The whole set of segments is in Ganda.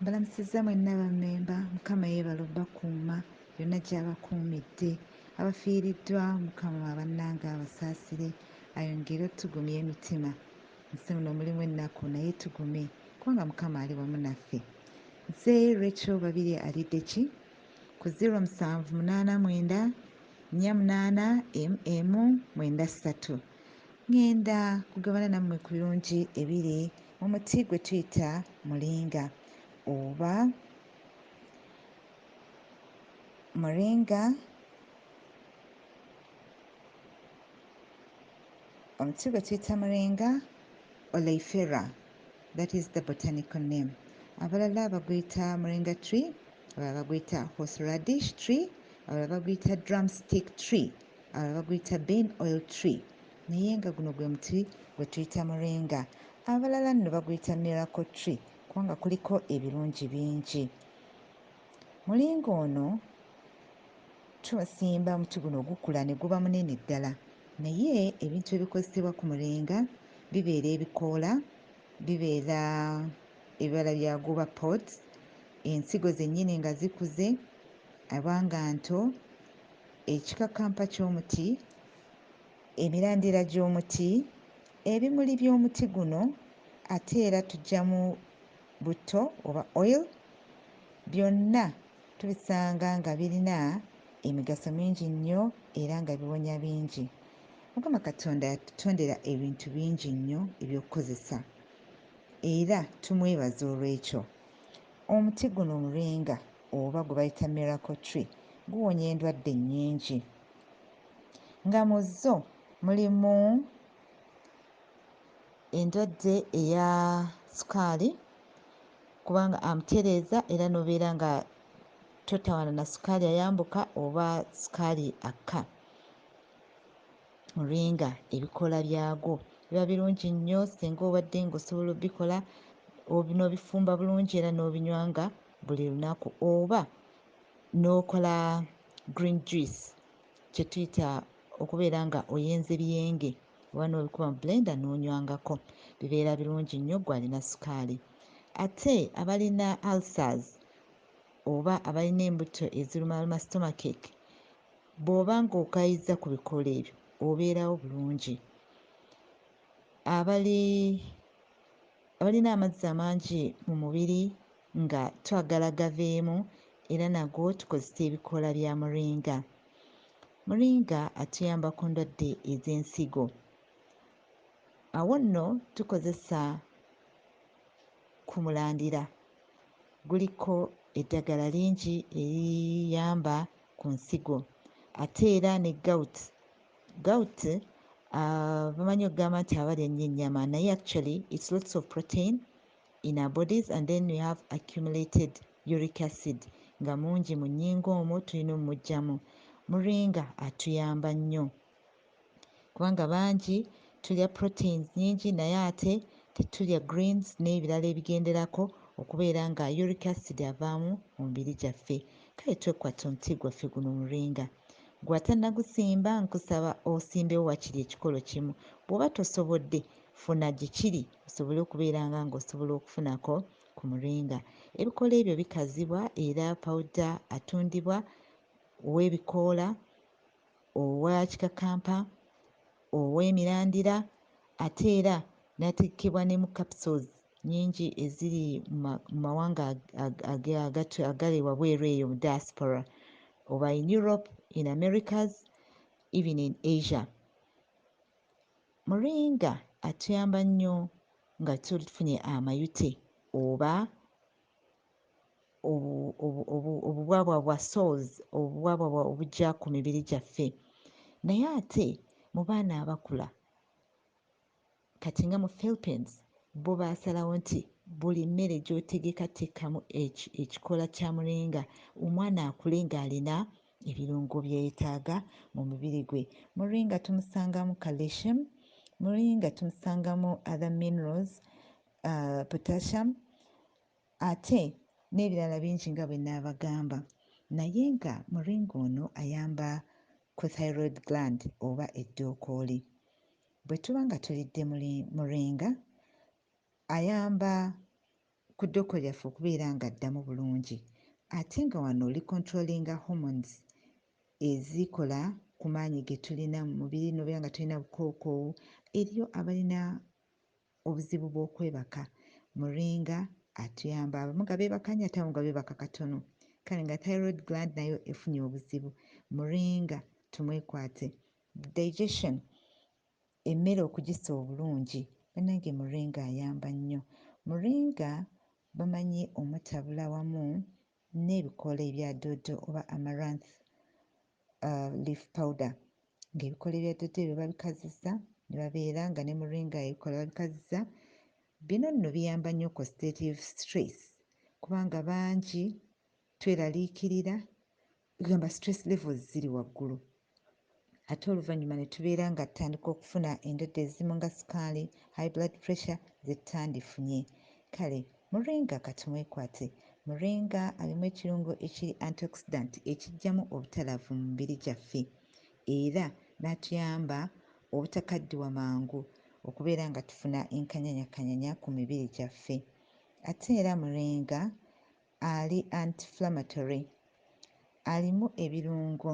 Mbalamusizza mwenna bammemba, Mukama yeebale obbakuuma yonna gy'abakuumidde. Abafiiriddwa Mukama bannange abasaasire, ayongere ottugumya emitima. Nsi muno mulimu ennaku naye tugume kubanga Mukama ali wamu naffe. Nze Rachel Babirye Aliddeki ku 0789 48 mm 93. Ŋŋenda kugabana nammwe ku birungi ebiri mu muti gwe tuyita muringa oba muringa. Omuti gwe tuyita muringa oleifera, that is the botanical name. Abalala baguyita muringa tree, abalala baguyita horseradish tree, abalala baguyita drumstick tree, abalala baguyita bean oil tree. Naye nga guno gwe muti gwe tuyita muringa. Abalala nno baguyita miracle tree kubanga kuliko ebirungi bingi. Muringa ono tumusimba, omuti guno gukula ne guba munene ddala, naye ebintu ebikozesebwa ku muringa bibeera ebikoola, bibeera ebibala byagwo oba pods, ensigo zennyini nga zikuze oba nga nto, ekikakampa ky'omuti, emirandira gy'omuti, ebimuli by'omuti guno, ate era tuggyamu butto oba oil. Byonna tubisanga nga birina emigaso mingi nnyo era nga biwonya bingi. Mukama Katonda yatutondera ebintu bingi nnyo eby'okukozesa era tumwebaza olw'ekyo. Omuti guno omuringa oba gwe bayita miracle tree guwonya endwadde nnyingi, nga mu zo mulimu endwadde eya sukaali, kubanga amutereeza era n'obeera nga totawaana na sukaali ayambuka oba sukaali akka. Muringa ebikoola byagwo biba birungi nnyo singa obadde ng'osobola obbikola n'obifumba bulungi era n'obinywanga buli lunaku, oba n'okola green juice kye tuyita okubeera nga oyenze biyenge, oba n'obikuba mu blender n'onywangako, bibeera birungi nnyo ggwe alina sukaali. Ate abalina ulcers oba abalina embuto ezirumaluma, stomachache, bw'oba ng'okayizza ku bikoola ebyo obeerawo bulungi. Abalina amazzi amangi mu mubiri nga twagala gaveemu, era nago tukozesa ebikoola bya muringa. Muringa atuyamba ku ndwadde ez'ensigo. Awo nno tukozesa ku mulandira, guliko eddagala lingi eriyamba ku nsigo. Ate era ne gout. Gout bamanyi okugamba nti abalya ennyo ennyama, naye actually it's lots of protein in our bodies, and then we have accumulated uric acid nga mungi mu nnyingo omwo, tulina omuggyamu. Muringa atuyamba nnyo kubanga bangi tulya proteins nnyingi naye ate tetulya greens n'ebirala ebigenderako okubeera nga uric acid avaamu mu mibiri gyaffe. Kale twekwate omuti gwaffe guno muringa. Ggwe atannagusimba nkusaba osimbewo waakiri ekikolo kimu. Bw'oba tosobodde, funa gye kiri osobole okubeera ng'osobola okufunako ku muringa. Ebikoola ebyo bikazibwa era pawuda atundibwa ow'ebikoola, owa kikakampa, ow'emirandira, ate era n'ateekebwa ne mu capsules nnyingi eziri mu mawanga agali wabweru eyo mu diaspora, oba in Europe, in Americas, even in Asia. Muringa atuyamba nnyo nga tufunye amayute oba obubwabwa bwa sores, obubwabwa obujja ku mibiri gyaffe. Naye ate mu baana abakula kati nga mu Philippines, bo baasalawo nti buli mmere gy'otegeka teekamu ekikoola kya muringa, omwana akule ng'alina ebirungo bye yeetaaga mu mubiri gwe. Muringa tumusangamu calcium, muringa tumusangamu other minerals, potassium, ate n'ebirala bingi nga bwe nnaabagamba. Naye nga muringa ono ayamba ku thyroid gland oba eddookooli. Bwe tuba nga tulidde muringa, ayamba ku ddoko lyaffe okubeera nga ddamu bulungi. Ate nga wano licontrollinga hormones ezikola ku maanyi ge tulina mu mubiri n'obeera nga tolina bukookoowu. Eriyo abalina obuzibu bw'okwebaka, muringa atuyamba. Abamu nga beebaka nnyo ate abamu nga beebaka katono, kale nga thyroid gland nayo efunye obuzibu, muringa tumwekwate. Digestion, emmere okugisa obulungi, bannange muringa ayamba nnyo. Muringa bamanyi omutabula wamu n'ebikoola ebya ddoodo oba amaranth leaf powder, ng'ebikoola ebya ddoodo ebyo babikazizza ne babeera nga ne muringa ebikoola babikazizza. Bino nno biyamba nnyo ku oxidative stress, kubanga bangi tweraliikirira, gamba stress levels ziri waggulu, ate oluvannyuma ne tubeera nga tutandika okufuna endwadde ezimu nga sukaali, high blood pressure ze tutandifunye. Kale muringa katumwekwate. Muringa alimu ekirungo ekiri antioxidant ekiggyamu obutalavu mu mibiri gyaffe era n'atuyamba obutakaddiwa mangu, okubeera nga tufuna enkanyanyakanyanya ku mibiri gyaffe. Ate era muringa ali anti-inflammatory, alimu ebirungo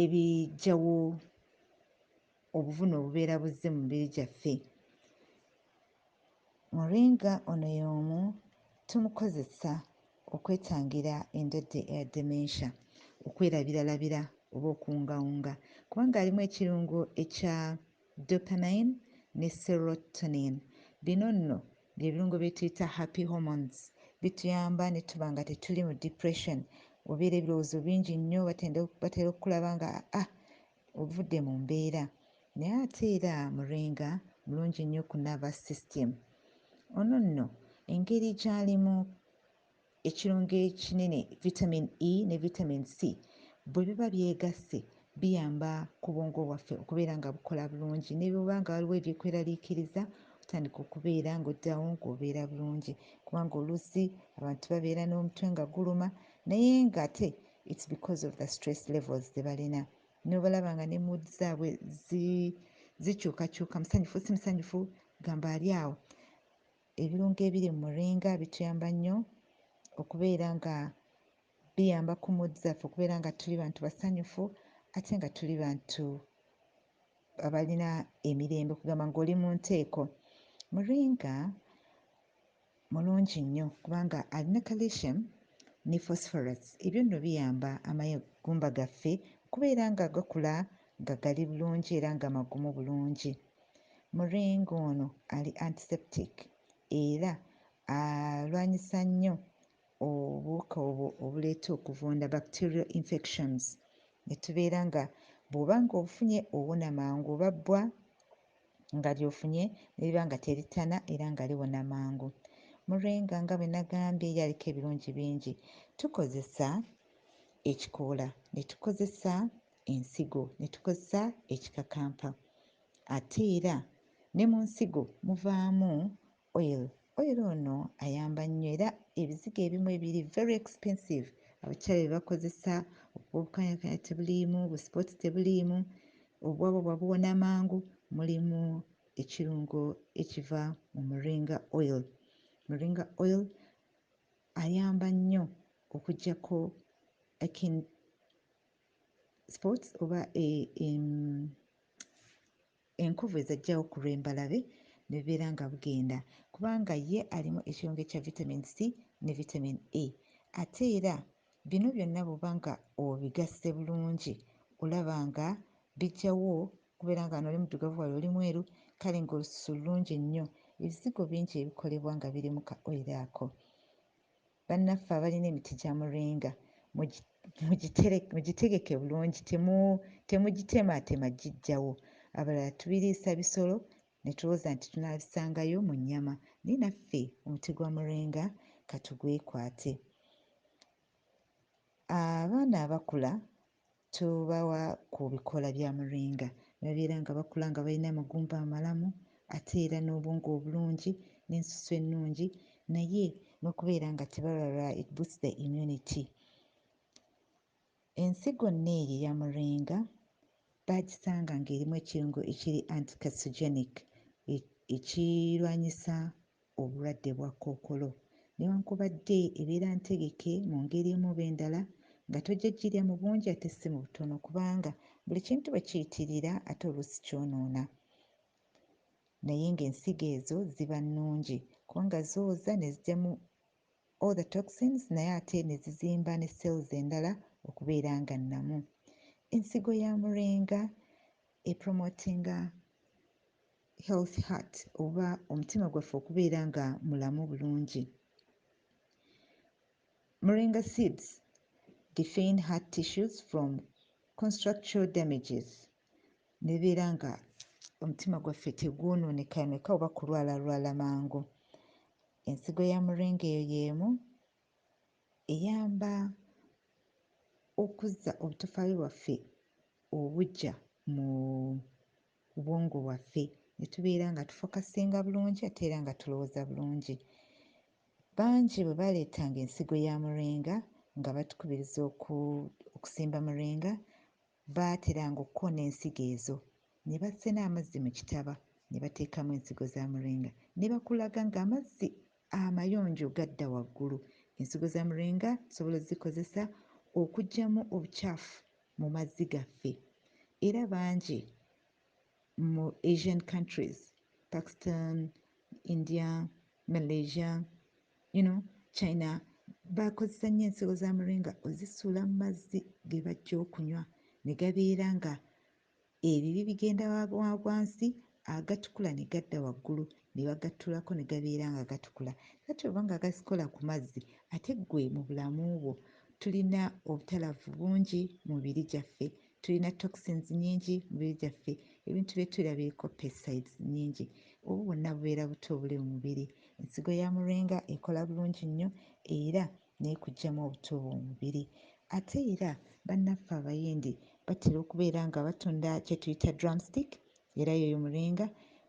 ebiggyawo obuvune obubeera buzze mu mibiri gyaffe. Muringa ono y'omu tumukozesa okwetangira endwadde eya dementia, okwerabiralabira oba okuwungawunga, kubanga alimu ekirungo ekya dopamine ne serotonin. Bino nno bye birungo bye tuyita happy hormones, bituyamba ne tuba nga tetuli mu depression. Obeera ebirowoozo bingi nnyo, batera okukulaba nga ovudde mu mbeera. Naye ate era muringa mulungi nnyo ku nervous system. Ono nno engeri gy'alimu ekirungo ekinene vitamin E ne vitamin C, bwe biba byegasse biyamba ku bwongo bwaffe okubeera nga bukola bulungi, ne bw'oba nga waliwo ebyekweraliikiriza otandika okubeera ng'oddawo ng'obeera bulungi, kubanga oluusi abantu babeera n'omutwe nga guluma, naye ng'ate it's because of the stress levels ze balina. N'obalaba nga ne mood zaabwe zikyukakyuka, musanyufu si musanyufu, gamba ali awo. Ebirungo ebiri mu muringa bituyamba nnyo okubeera nga biyamba ku mood zaffe okubeera nga tuli bantu basanyufu, ate nga tuli bantu abalina emirembe, okugamba ng'oli mu nteeko. Muringa mulungi nnyo kubanga alina calcium ne phosphorus. Ebyo nno biyamba amagumba gaffe okubeera nga gakula nga gali bulungi era nga magumu bulungi. Muringa ono ali antiseptic era alwanyisa nnyo obuwuka obwo obuleeta okuvunda, bacterial infections, ne tubeera nga bw'oba ng'obufunye owona mangu, oba bbwa nga ly'ofunye ne liba nga teritana era nga liwona mangu. Muringa nga bwe nagambye ye aliko ebirungi bingi. Tukozesa ekikoola, ne tukozesa ensigo, ne tukozesa ekikakampa. Ate era ne mu nsigo muvaamu oil. Oil ono ayamba nnyo, era ebizigo ebimu ebiri very expensive abakyala bye bakozesa, obukanyakanya tebuliimu, buspots tebuliimu, obubwabwabwa buwona mangu, mulimu ekirungo ekiva mu muringa oil. Muringa oil ayamba nnyo okuggyako acne spots oba enkovu ezajjawo ku lw'embalabe, ne bibeera nga bugenda, kubanga ye alimu ekirungo ekya vitamin C ne vitamin E. Ate era bino byonna bw'oba nga obigasse bulungi, olaba nga bijjawo okubeera nga wano oli muddugavu wali oli mweru, kale ng'olususu lulungi nnyo. Ebizigo bingi ebikolebwa nga birimu ka oil ako. Bannaffe abalina emiti gya muringa mugitegeke bulungi, temugitemaatema giggyawo. Abalala tubiriisa bisolo ne tulowooza nti tunaabisangayo mu nnyama, naye naffe omuti gwa muringa katugwekwate. Abaana abakula tubawa ku bikoola bya muringa, ne babeera nga bakula nga balina amagumba amalamu, ate era n'obwongo obulungi n'ensusu ennungi, naye n'okubeera nga tebalwala, it boosts the immunity. Ensigo nno eyo eya muringa baagisanga ng'erimu ekirungo ekiri anti-carcinogenic, ekirwanyisa obulwadde bwa kookolo. Newankubadde ebeera ntegeke mu ngeri emu oba endala, nga tojja girya mu bungi ate si mu butono, kubanga buli kintu bwe kiyitirira ate oluusi kyonoona. Naye ng'ensigo ezo ziba nnungi kubanga zooza ne ziggyamu all the toxins, naye ate ne zizimba ne cells endala okubeera nga nnamu. Ensigo ya muringa epromotinga healthy heart oba omutima gwaffe okubeera nga mulamu bulungi. Moringa seeds defend heart tissues from constructural damages, nebeera nga omutima gwaffe tegwonoonekaoneka oba kulwalalwala mangu. Ensigo ya muringa eyo y'emu eyamba okuzza obutoffaali bwaffe obuggya mu bwongo bwaffe, ne tubeera nga tufokasinga bulungi ate era nga tulowooza bulungi. Bangi bwe baleetanga ensigo ya muringa nga batukubiriza okusimba muringa, baateranga okukoona ensigo ezo ne basena amazzi mu kitaba ne bateekamu ensigo za muringa, ne bakulaga ng'amazzi amayonjo gadda waggulu. Ensigo za muringa tusobola ozzikozesa okuggyamu obukyafu mu mazzi gaffe. Era bangi mu Asian countries, Pakistan, India, Malaysia, China, bakozesa nnyo ensigo za muringa ozisuula mu mazzi ge bajja okunywa, ne gabeera nga ebibi bigenda wansi, agatukula ne gadda waggulu, ne bagattulako ne gabeera nga gatukula. Kati oba nga gazikola ku mazzi, ate ggwe mu bulamu bwo tulina obutalavu bungi mu mibiri gyaffe, tulina toxins nnyingi mu mibiri gyaffe, ebintu bye tulya biriko pesticides nnyingi, obwo bwonna bubeera buto obuli mu mubiri. Ensigo ya muringa ekola bulungi nnyo era n'ekuggyamu obuto obwo mu mubiri. Ate era bannaffe Abayindi batera okubeera nga batunda kye tuyita drumstick, era y'oyo muringa,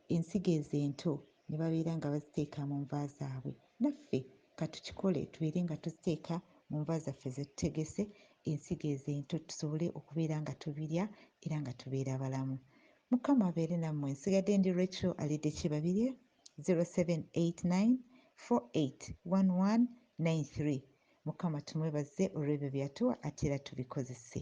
ensigo ezo ento ne babeera nga baziteeka mu nva zaabwe. Naffe ka tukikole tubeere nga tuziteeka mu nva zaffe ze tutegese, ensigo ezo ento tusobole okubeera nga tubirya era nga tubeera balamu. Mukama abeere nammwe. Nsigadde ndi Rachel Alidde Kibabirye, 0789 481193. Mukama tumwebaze olw'ebyo by'atuwa ate era tubikozese.